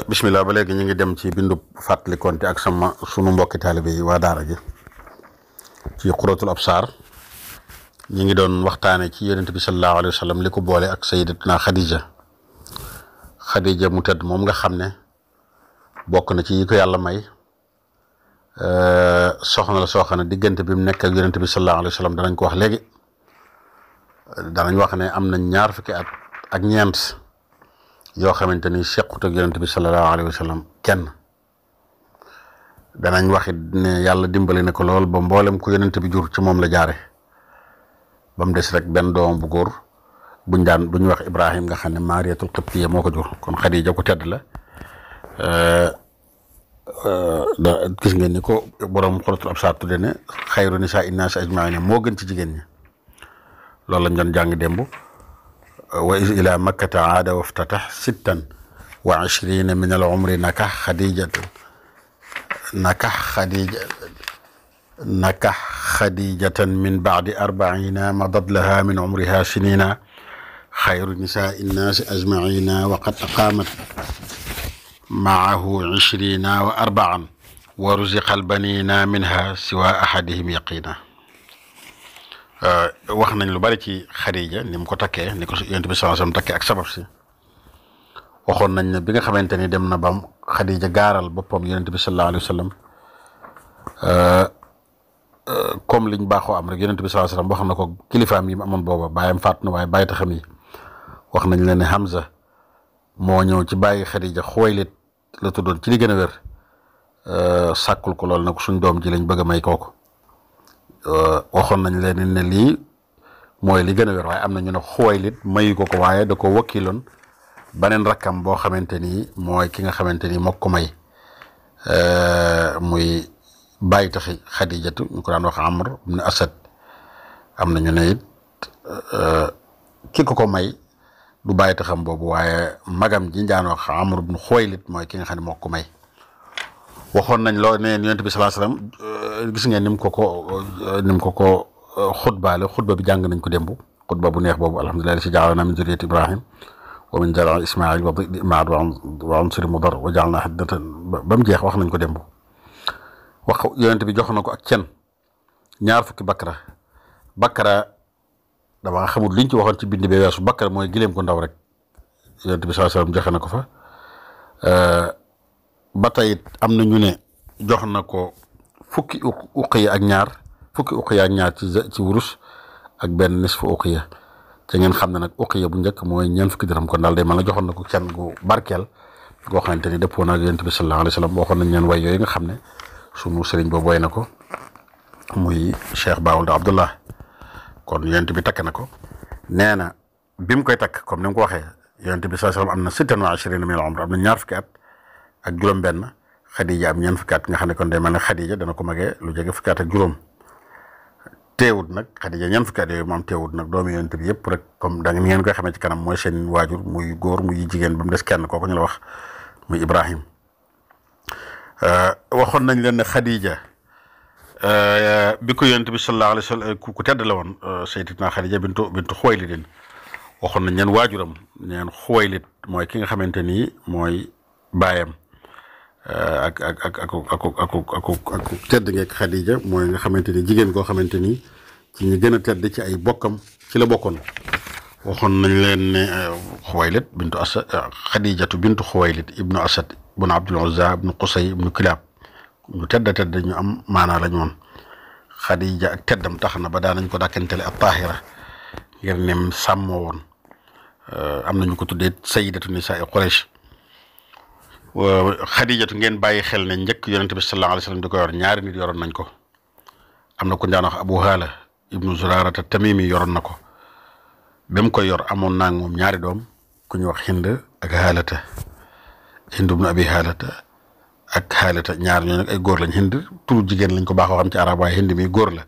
bismillah ba léegi ñu ngi dem ci bindu fàttali konte ak sunu mbokki taalibe yi waa daara ji ci Qurratul Absar ñi ngi doon waxtaane ci yonent bi sallallahu alayhi wa sallam li ko boole ak sayyidatuna Xadija mu tedd moom nga xam ne bokk na ci yi ko yàlla may soxna la soo xam ne diggante bi mu nekk ak yonent bi sallallahu alayhi wa sallam danañ ko wax léegi danañ wax ne am nañ ñaar fukki at ak ñeent yoo xamante ni sequt ak yonent bi sallallahu alayhi wa sallam kenn danañ waxit ne yàlla dimbali na ko lool ba mboolem ku yonent bi jur ci moom la jaare ba mu des rek benn doom bu góor bu ñu wax Ibrahim nga xam ne Maariyatul Qibtiyya moo ko jur kon Xadija ko tedd la gis ngeen ni ko borom Qurratul Absar tudde ne xayru nisaa innaasi ajma'iin moo gën ci jigéen ñi loolu lañ doon jàng démb wa iz ila makkata aada waftatax sittan wa ishrina min al umri nakax xadijatan min baadi arbaina madad laha min umriha sinina xayru nisaa innaasi ajmaina wa qad aqaamat maahu ishrina wa arbaan wa ruziqa albanina minha siwa ahadihim yaqina wax nañ lu bari ci Xadija ni mu ko takkee ni ko yonent bi sallallahu alayhi wasallam takkee ak sabab si waxoon nañ ne bi nga xamante ni dem na bam Xadija gaaral boppam yonent bi sallallahu alayhi wasallam comme liñ baaxoo am rek yonent bi sallallahu alayhi wasallam wax na ko kilifaam yi mu amoon booba bàyyam faat na waaye bàyyi taxam yi wax nañ leen ne Hamza moo ñëw ci bàyyi Xadija Xuwaylid la tuddoon ci li gën a wér sàkkul ko lool nag suñ doom ji lañ bëgg a may kooku waxoon nañ leen ne lii mooy li gën a wér waaye am na ñu ne Xuwaylid mayu ko waaye da ko wakkiloon beneen rakkam boo xamante ni mooy ki nga xamante ni moo ko may muy bàyyi taxi Xadijatu ñu ko daan wax Amr ibn Asad am na ñu ne it ki ko may du bàyyi taxam boobu waaye magam ji daan wax Amr ibn Xuwaylid mooy ki nga xam ne moo ko may waxoon nañ loo ne yonent bi sallallahu alayhi wasallam gis ngeen ni mu ko xutbaale xutba bi jàng nañ ko démb xutba bu neex boobu alhamdulillahi si ja'alna min zurriyyati Ibrahim wa min zar'i Ismaïl wa dhikri Ma'ad wa unsuri Mudar wa ja'alna hiddatan ba mu jeex wax nañ ko démb wax yonent bi jox na ko ak cen ñaar fukki bakkara dama xamul liñ ci waxoon ci bind bee weesu bakkara mooy gileem ko ndaw rek yonent bi sallallahu alayhi wasallam joxe na ko fa ba tey am na ñu ne jox na ko fukki uqiya ak ñaar ci wurus ak benn nisfu uqiya te ngeen xam ne nag uqiya bu njëkk mooy ñeent fukki dërëm kon daal day mën a joxoon na ko can gu barkeel goo xamante ni dëppoo na ak yonent bi sallallahu alayhi wasallam waxoon nañ leen way yooyu nga xam ne sunu sëriñ boobu way na ko muy Cheikh Baawul Abdullah kon yonent bi takk na ko nee na bi mu koy takk comme ni mu ko waxee yonent bi sallallahu alayhi wasallam am na sittan wa ishrina min al-umr am na ñaar fukki at ak juróom-benn Xadija am ñeent fukki at nga xam ne kon day mel ne Xadija dana ko magee lu jege fukki at ak juróom teewut nag Xadija ñeent fukki at yooyu moom teewut nag doomu yonent bi yëpp rek comme da ngeen koy xamee ci kanam mooy seen waajur muy góor muy jigéen ba mu des kenn kooku ñu la wax muy Ibrahim waxoon nañ leen ne Xadija bi ko yonent bi sallallahu alayhi wa sallam ku tedd la woon sayyidatuna Xadija bintu Xuwaylid waxoon nañ leen waajuram neen Xuwaylid mooy ki nga xamante ni mooy baayam ak tedd ngeeg Xadija mooy nga xamante ni jigéen koo xamante ni ci ñi gën a tedd ci ay bokkam ci la bokkoon waxoon nañ leen ne Xuwaylid bintu Asad Xadijatu bintu Xuwaylid ibnu Asad ibnu Abdul Uzza ibnu Qusay ibnu Kilab ñu tedd ñu am maanaa lañ woon Xadija ak teddam tax na ba daan nañ ko dàkkantele ak Taahira ngir nem sàmmoo woon am nañu ko tuddee sayyidatu nisaa Quraysh Xadijatu ngeen bàyyi xel ne njëkk yonent bi sallallahu alayhi wasallam di ko yor ñaari nit yoroon nañ ko am na ku daan wax Abu Haala ibnu Zurarata Tamimi yoroon na ko ba mu koy yor amoon naa moom ñaari doom ku ñu wax Hind ak Haalata Hind ibnu Abi Haalata ak Haalata ñaar ñoo nag ay góor lañ Hind turu jigéen lañ ko baaxoo xam ci arab waaye Hind mi góor la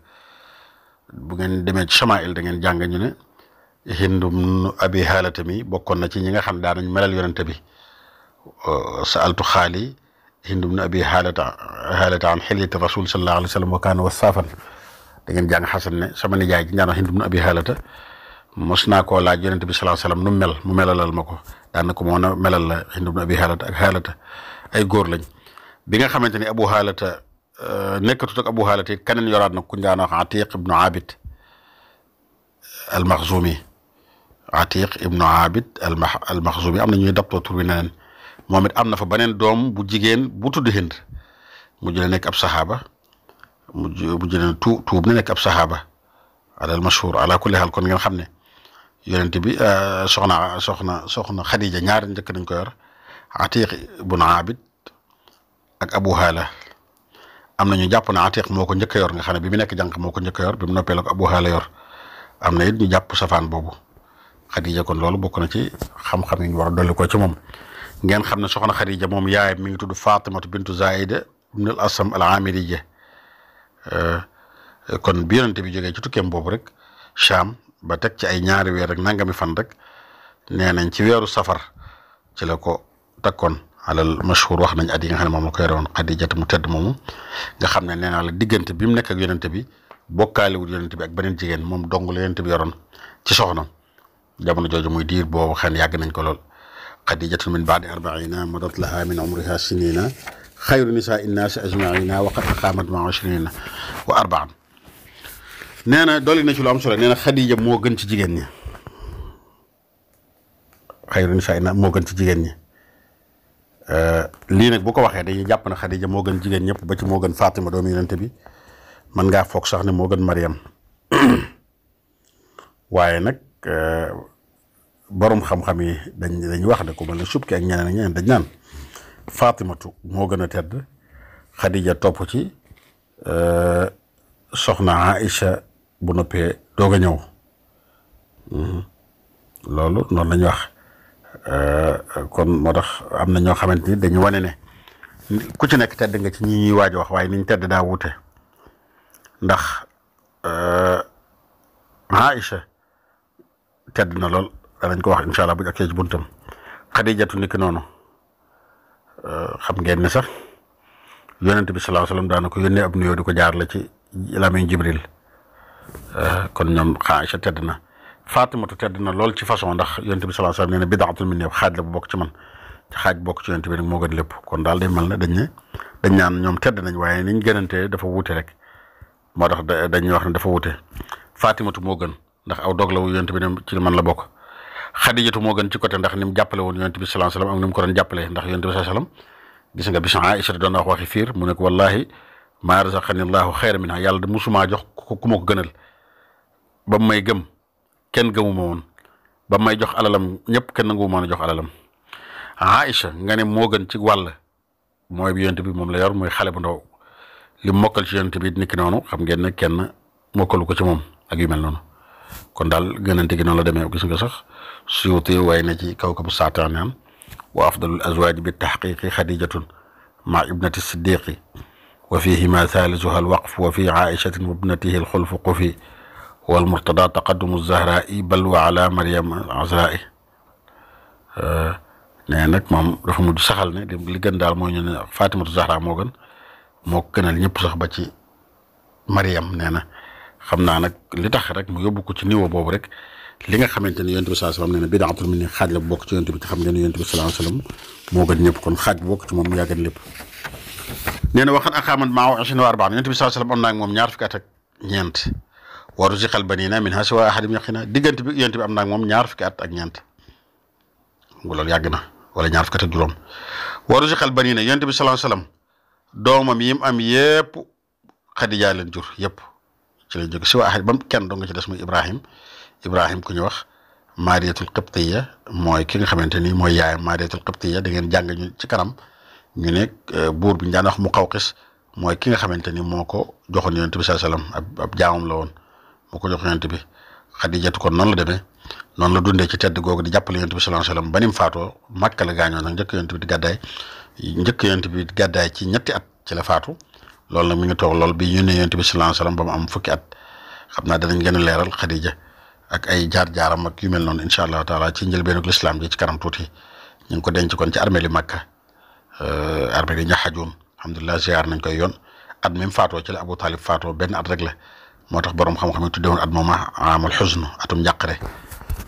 bu ngeen demee ci Shamaa'il da ngeen jàng ñu ne Hind ibnu Abi Haalata mi bokkoon na ci ñi nga xam daan nañ melal yonent bi sa'altu xaali Hind ibn Abi Haalata an hilyati rasul sallallahu alayhi wa sallam wa kaana wasaafan da ngeen jàng xasan ne sama nijaay ji ñaan Hind ibn Abi Haalata mos naa koo laaj yonent bi sallallahu alayhi wasallam nu mel mu melalal ma ko daan na ko moo na melal la Hind ibn Abi Haalata ak Haalata ay góor lañ bi nga xamante ni Abu Haalata nekkatut ak Abu Haalata it keneen yoraat na ku ñu daan wax Atiq ibnu Abid al-Makhzumi Atiq ibnu Abid al-Makhzumi am na ñuy daptoo tur wi neneen moom it am na fa beneen doom bu jigéen bu tudd Hind mu jëlee nekk ab saxaaba mu jëlee tuub na nekk ab saxaaba alal mashhur ala kulli haal kon ngeen xam ne yonent bi soxna Khadija ñaari njëkk nañ ko yor Atiq ibnu Abid ak Abu Haala am na ñu jàpp na Atiq moo ko njëkk a yor nga xam ne bi mu nekk jànq moo ko njëkk a yor bi mu noppee la ko Abu Haala yor am na it ñu jàpp safaan boobu Khadija kon loolu bokk na ci xam-xam yi ñu war a dolli ko ci moom ngeen xam ne soxna Khadija moom yaayam mi ngi tudd Fatimatu bintu Zaida ibn al Asam al Amiriya kon bi yonent bi jógee ci tukkeem boobu rek Cham ba teg ci ay ñaari weer rek nangami fan rek nee nañ ci weeru safar ci la ko takkoon alal mashhur wax nañ at yi nga xam ne moom la ko yore woon Khadija mu tedd moomu nga xam ne nee naa la diggante bi mu nekk ak yonent bi bokkaalewul yonent bi ak beneen jigéen moom dong la yonent bi yoroon ci soxna jamono jooju muy diir boobu xen yàgg nañ ko lool Khadijatu min baadi arbaina madat laha min umriha sinina xayru nisaa innaasi ajmaina wa qad aqaamat maa 20 wa arbaan nee na dolli na ci lu am solo nee na Khadija moo gën ci jigéen ñi xayru nisaa inna moo gën ci jigéen ñi lii nag bu ko waxee dañuy jàpp na Khadija moo gën jigéen ñëpp ba ci moo gën Fatima doomu yonent bi mën ngaa foog sax ne moo gën Mariam waaye nag borom xam-xam yi dañuy wax ne ku mel ne Subki ak ñeneen ak ñeneen dañ naan Fatimatu moo gën a tedd Khadija topp ci soxna Aïcha bu noppee doog a ñëw loolu noonu la ñuy wax kon moo tax am na ñoo xamante ni dañu wane ne ku ci nekk tedd nga ci ñi ñuy waaj wax waaye niñ tedd daa wuute ndax Aïcha tedd na lool danañ ko wax incha allah bu ñu akkee ci buntam Khadijatu niki noonu xam ngeen ne sax yonent bi sallallahu alayhi wasallam daana ko yónnee ab nuyoo di ko jaar la ci lamiñ Jibril kon ñoom Aïcha tedd na Fatimatu tedd na lool ci façon ndax yonent bi sallallahu alayhi wasallam nee na bid'atun minni xaaj la bu bokk ci man ci xaaj bokk ci yonent bi nag moo gën lépp kon daal day mel ne dañ ñaan ñoom tedd nañ waaye niñ gënantee dafa wuute rek moo tax dañuy wax ne dafa wuute Fatimatu moo gën ndax aw dog la wu yonent bi ne ci man la bokk Khadijatu moo gën ci côté ndax ni mu jàppale woon yonent bi sallallahu alayhi wasallam ak ni mu ko doon jàppale ndax yonent bi sallallahu alayhi wasallam gis nga bis Aïcha doon wax waxi fiir mu ne ko wallahi maa razaqani Allahu xayran minha yàlla de musumaa jox ku ma ko gënal ba may gëm kenn gëmuma woon ba may jox alalam ñëpp kenn nangu ma jox alalam Aïcha nga ne moo gën ci wàll mooy bi yonent bi moom la yor mooy xale bu ndaw li mokkal ci yonent bi niki noonu xam ngeen ne kenn mokkalu ko ci moom ak yu mel noonu kon daal gënante gi noonu la demee gis nga sax Suyuti way na ci Kawkabu Saataan naan wa afdalul azwaaji bi taxqiqi Khadijatun ma ibnati siddiqi wa fihima thaalisuha alwaqf wa fi Aïchatin wa ibnatihi alxulfu qufi wal murtada taqaddumu zahraai bal wa ala Maryam azraai nee nag moom dafa mujj saxal ne li gën daal mooy ñu ne Fatimatu Zahra moo gënal ñëpp sax ba ci Maryam nee na xam naa nag li tax rek mu yóbbu ko ci niveau boobu rek li nga xamante ne yonent bi sallallahu alayhi wasallam nee na bid'atul minni xaaj la bu bokk ci yonent bi te xam ngeen ne yonent bi sallallahu alayhi wasallam moo gën ñëpp kon xaaj bu bokk ci moom mu yaa gën lépp nee na waxat aqaamat maahu 20 wa 40 yonent bi sallallahu alayhi wasallam am naa ak moom ñaar fukki at ak ñeent wa ruziqal baniina minhaa siwaa ahadim yaqina diggante bi yonent bi am naa ak moom ñaar fukki at ak ñeent loolu yàgg na wala ñaar fukki at ak juróom wa ruziqal baniina yonent bi sallallahu alayhi wasallam doomam yi mu am yëpp Xadija leen jur yëpp ci lañ jóge siwaa ahad bam kenn doo nga ci des muy Ibrahim ku ñu wax Mariyatul Qibtiyya mooy ki nga xamante ni mooy yaayam Mariyatul Qibtiyya da ngeen jàng ñu ci kanam ñu ne buur bi ñu daan wax Muqawqis mooy ki nga xamante ni moo ko joxoon yonent bi sallallahu alayhi wasallam ab jaamam la woon moo ko jox yonent bi Xadijatu kon noonu la demee noonu la dundee ci tedd googu di jàppale yonent bi sallallahu alayhi wasallam ba ni mu faatoo Makka la gaañoo nag njëkk yonent bi di gàddaay ci ñetti at ci la faatu loolu nag mi ngi toog lool bi ñu ne yonent bi sallallahu alayhi wasallam ba mu am fukki at xam naa danañ gën a leeral Xadija ak ay jaar-jaaram ak yu mel noonu incha allahu taala ci njëlbeenu lislaam ji ci kanam tuuti ñu ngi ko denc kon ci armeeli Makka armeeli Ñaxajuun alhamdulilah ziar nañ koy yoon at mi mu faatoo ci la Abu Talib faatoo benn at rek la moo tax borom xam-xam yi tudde woon at moom amul xusnu atum njàqare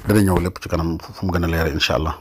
dana ñëw lépp ci kanam fu mu gën a leere incha allah.